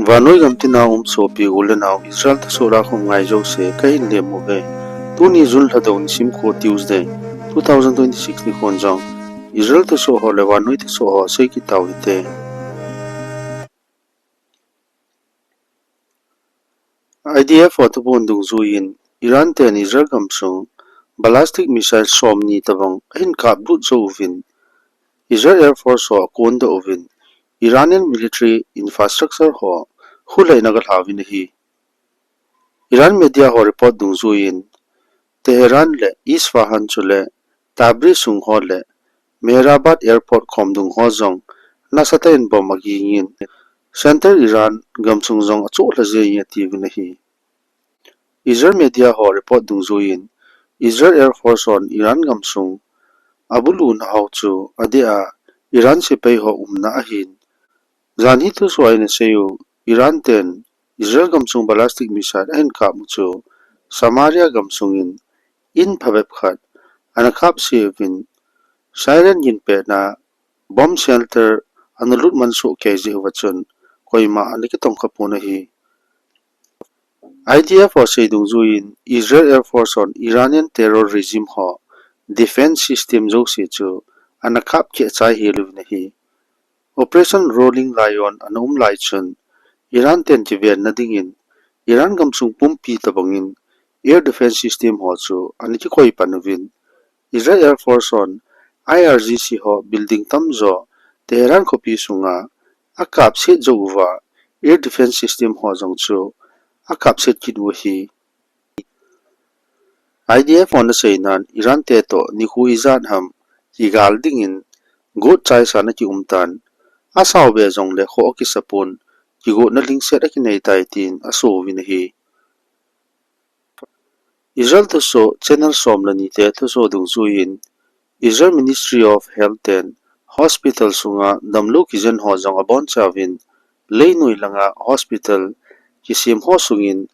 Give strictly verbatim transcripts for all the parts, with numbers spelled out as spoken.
Vannoi gamtina um sopi u le nao, Israel thusoh lahkhom ngai jouse kahin lem uve. Tuni June lha dong nisim ko Tuesday, two thousand twenty-six nikhon jong Israel thusoh ho le vannoi thusoh ho sei kit tau hite. I D F ho thuphon dungjuiyin, Iran ten Israel gamsung ballistic missile somni tobang ahin kaplut jou uvin, Israel Air Force ho akondoh uvin, Iranian military infrastructure ho hulai in aga lhauvin ahi. Iran media ho report dungjuiyin, Tehran le Isfahan chule Tabriz sung ho le Mehrabad Airport khomdung ho jong nasatah in bomb agingin, Central Iran gamsung jong achoh lha jengin atiuvin ahi. Israel media ho report dungjuiyin, Israel Air Force hon Iran gamsung abuluna ho chu adeh a Iran sepai ho umna ahin. Janhi thusoh a eina seiyu, Iran ten Israel gamsung ballistic missile ahin kap u chu Samaria gamsungin in phabep khat ana kapse uvin, siren gin petna bomb shelter ana lut man soh kei jeh uva chun koima ana kitongkha pon ahi. I D F ho sei dungjuiyin, Israel Air Force hon Iranian Terror Regime ho defense system jouse chu ana kap keh chai hel uvin ahi. Operation Roaring Lion ana um lai chun, Iran ten kivenna dingin, Iran gamsung pumpi tobangin air defense system ho chu ana kikoi pan uvin, Israel Air Force hon I R G C ho building tamjo Tehran khopi sunga akapset jou uva, air defense system ho jong chu akapset kit u ahi. I D F hon aseinan, Iran te toh nikho ijat ham kigal dingin got chaisan akium tan, asao be jongle khoh akisa pon, kigotna lhingset akinei tai tin aso uvin ahi. Israel thusoh channel som le ni te thusoh dungjuiyin, Israel Ministry of Health ten hospital sunga damlou kijen ho jong abonchauvin, leinoi langa hospital kisem ho sungin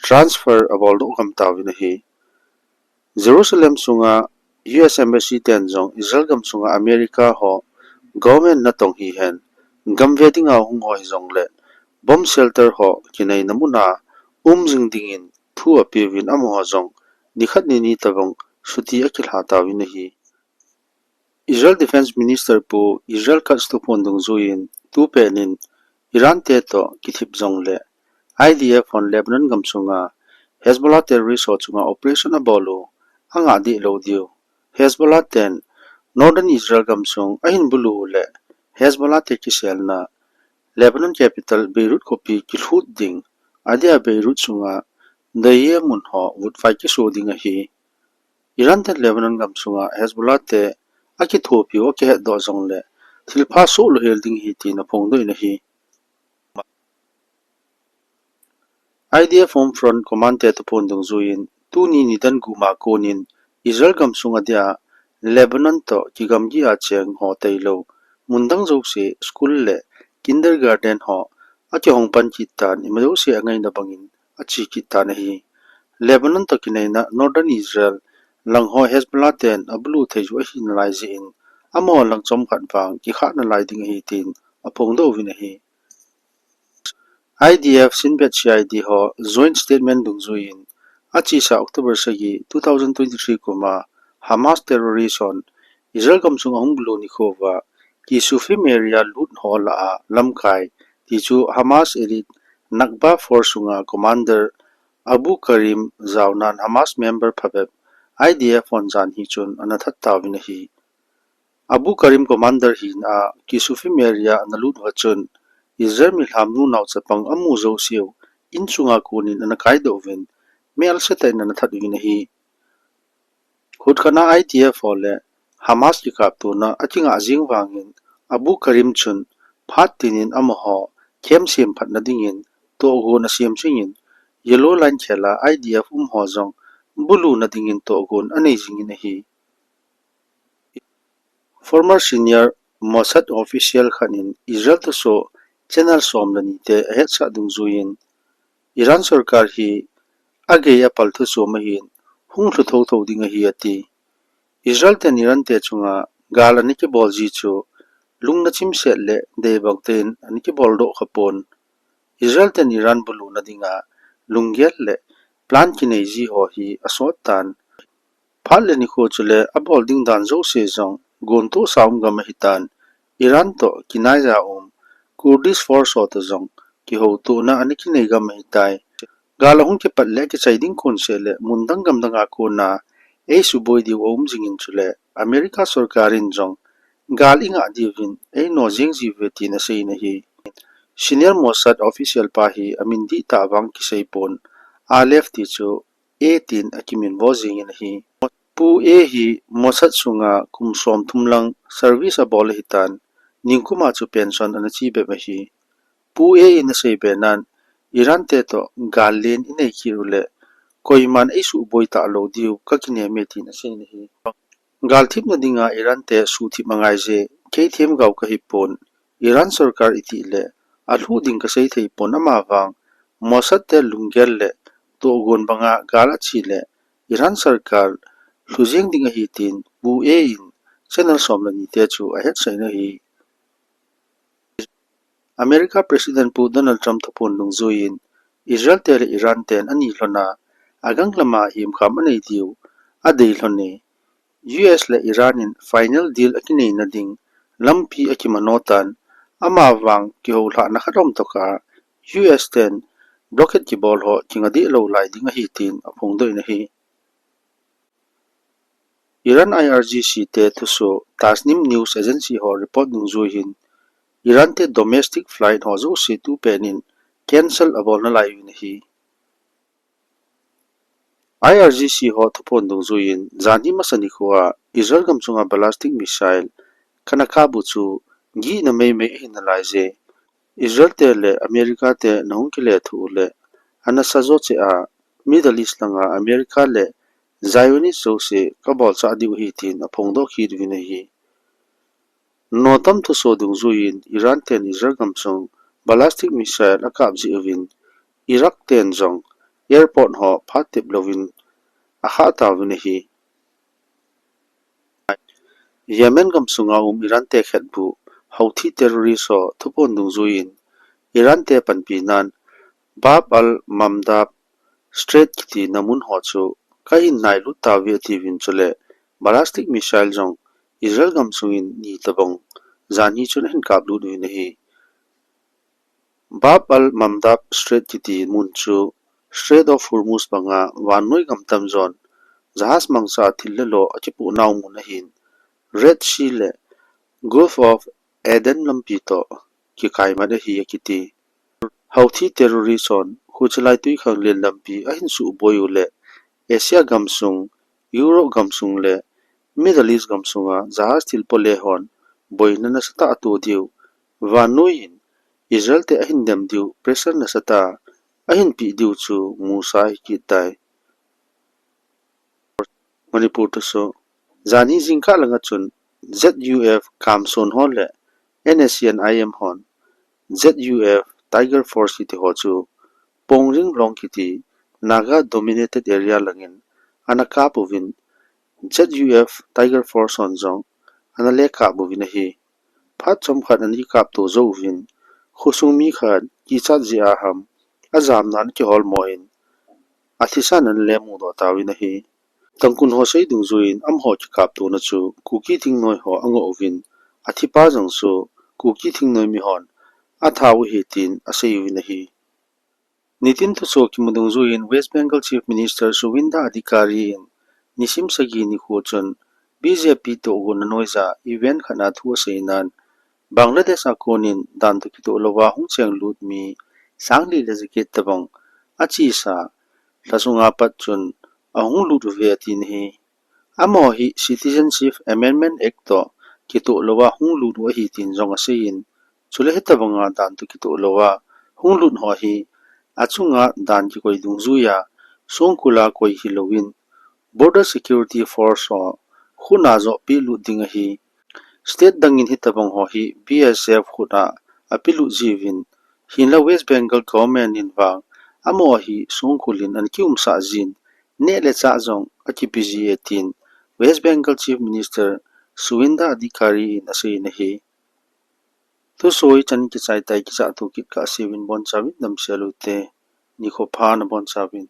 transfer aboldoh gam tauvin ahi. Jerusalem sunga U S Embassy ten jong Israel gamsunga America ho government natong hihen, gam ve dinga hung ho hijongle bomb shelter ho kineina muna um jing dingin thu apeuvin, amaho jong nikhat nini tobang chuti akilha tauvin ahi. Israel Defense Minister Pu Israel Katz thuphon dungjuiyin, tupet in Iran te toh kithip jongle I D F hon Lebanon gamsunga Hezbollah terrorist ho chunga operation abol u angah deh lou diu. Hezbollah ten Northern Israel gamsung ahin bulu u le Hezbollah te kiselna Lebanon capital Beirut khopi kilhut ding, adeh a Beirut sunga Dayeh mun ho vutvai kiso ding ahi. Iran ten Lebanon gamsunga Hezbollah te akithopi u akihetdoh jongle thilpha soh lou hel ding ahi tin aphongdoh in ahi. I D F Home Front Command te thuphon dungjuiyin, tuni nidan gup ma konin Israel gamsung adeh a Lebanon toh kigamgi a cheng ho tailou mundang jouse school le kindergarten ho akihong pan kit tan, ima jouse angaina bangin ache kit tan ahi. Lebanon toh kineina Northern Israel lang ho Hezbollah ten abulu thei u ahi nalai jeh in, amaho lang chomkhat vang kikhah nalai ding ahi tin aphongdoh uvin ahi. I D F, Shin Bet C I D ho joint statement dungjuiyin, achesa October sagi, two thousand twenty-three kum a Hamas terrorist hon Israel gamsung ahung bulu nikho uva Kisufim area lut ho lah a lamkai, tichu Hamas elite Nakba Force sunga commander Abu Karim jaonan Hamas member phabep I D F hon janhi chun ana that tauvin ahi. Abu Karim commander hina a Kisufim area ana lut uva chun, Israel milham nunao chapang amu jouseu in sunga konin ana kaidoh uvin, mel setah in ana that uvin ahi. Hutkhatna I D F ho le Hamas kikaptona akingah jing vangin, Abu Karim chun phat tinin amaho camp semphatna dingin tohgon asem jingin, Yellow Line khel a I D F um ho jong buluna dingin tohgon anei jingin ahi. Former senior Mossad official khat in Israel thusoh channel som le ni te ahetsah dungjuiyin, Iran sorkar hi agei apal thuchom ahin, hung lhu thotho ding ahi ati. Israel ten Iran te chunga gal ana kibol ji chu lungna chimset le deibang tein ana kibol doh khapon. Israel ten Iran bulu nadinga lunggel le plan kinei ji ho hi asot tan. Phat le nikho chule abol ding dan jouse jong gontoh sa um gam ahitan, Iran toh kinai ja um Kurdish force ho toh jong kihoutohna ana kinei gam ahitai. Gal ahung kipat le kichai ding kon seh le mun dang gam danga kona eisuboi diu aum jingin chule America sorkar in jong gal ingah diuvin eino jeng jiuve tin asei in ahi. Senior Mossad official pa hi amin dihtah vang kisei pon, Aleph ti chu A tin akiminvo jingin ahi. Pu A hi Mossad sunga kum somthum lang service abol ahitan, ningkuma chu pension ana che bep ahi. Pu A in asei be nan, Iran te toh gal len inei kit u le, koiman eisuboi talou diu kakinem e tin asei in ahi. Gal thip nadinga Iran te suhthip angai je, kei themgao kahi pon, Iran sorkar iti le, alhuh ding kasei thei pon, amavang Mossad te lunggel le tohgon banga gal ache le, Iran sorkar lhu jeng ding ahi tin Pu A in channel som le ni te chu ahetsah in ahi. America President Pu Donald Trump thuphon dungjuiyin Israel te le Iran ten ani lhona agang lama himkham anei diu adei lhon e. U S le Iran in final deal akineina ding lampi akimano tan, amavang kihoulhahna khat aum tokah U S ten blockade kibol ho kinga deh lou lai ding ahi tin aphongdoh in ahi. Iran I R G C te thusoh Tasnim News Agency ho report dungjuiyin Iran te domestic flight ho jouse tupen in cancel abol nalai uvin ahi. I R G C ho thuphon dungjuiyin janhi masa nikhoa Israel gamsunga ballistic missile kana kap u chu gihna meimei ahi nalai je. Israel te le America te nahung kile thuh u le, ana sa jo cheh a Middle East langa America le Zionist jouse kabolchah diu ahi tin aphongdoh kit uvin ahi. Notam thusoh dungjuiyin Iran ten Israel gamsung ballistic missile akap jeh uvin Iraq ten jong airport ho phat tep louvin akhah tauvin ahi. Yemen gamsunga um Iran te khetbuh Houthi terrorist ho thuphon dungjuiyin Iran te panpinan Bab al-Mandab Strait kitina mun ho chu kahin nailut tauve atiuvin chule ballistic missile jong Israel gamsungin ni tobang janhi chun ahin kaplut uvin ahi. Bab al-Mandab Strait kiti mun chu Strait of Hormuz banga vannoi gam tamjon jahaz mangcha thil le lo akipoh nau mun ahin, Red Sea le Gulf of Aden lampi toh kikaimat ahi akiti. Houthi terrorist hon khuchalai twikhanglen lampi ahin suboi u le Asia gamsung, Europe gamsung le Middle East gamsunga jahaz thil pole hon boina nasatah ato diu, vannoi in Israel te ahin dem diu pressure nasatah ahin peh diu chu musa ahi kit tai. Manipur thusoh. Janhi jingkah langa chun Z U F Kamson ho le N S C N I M hon Z U F Tiger Force kiti ho chu Pongring Long kiti Naga dominated area langin ana kap uvin, Z U F Tiger Force hon jong ana le kap uvin ahi. Phat chomkhat ana kikapto jou uvin, khosung mi khat kichat jeh a ham, ajamna ana kiholmo in, athisan ana le mudoh tauvin ahi. Tangkhul ho sei dungjuiyin amaho kikaptona chu Kuki thingnoi ho angoh uvin, athipa jong chu Kuki thingnoi mihon atha u ahi tin asei uvin ahi. Nitin thusoh kimu dungjuiyin West Bengal Chief Minister Suvendu Adhikari in nisim sagi nikho chun B J P tohgon a noija event khat a thu aseinan, Bangladesh a konin dan toh kitoh louva hung chenglut mi sang li le jaget tobang achesa lha sunga pat chun ahung lut uve atin ahi. Amaho hi Citizenship Amendment Act toh kitoh louva hung lut u ahi tin jong aseiyin, chule hitobanga dan toh kitoh louva hung lut ho hi achunga dan kikoi dungjuiya songkul a koi hilouvin Border Security Force ho khut a joh pelut ding ahi. State dangin hitobang ho hi B S F khut a apelut jiuvin, hinla West Bengal government in vang amaho hi songkul in ana kiumsah jin, neh le chah jong akipe ji e tin West Bengal Chief Minister Suvendu Adhikari in aseiyin ahi. Thusoh hichan kichai tai, kichat thu kit kah seuvin, bonchauvin damsel ute. Nikho pha nabonchauvin.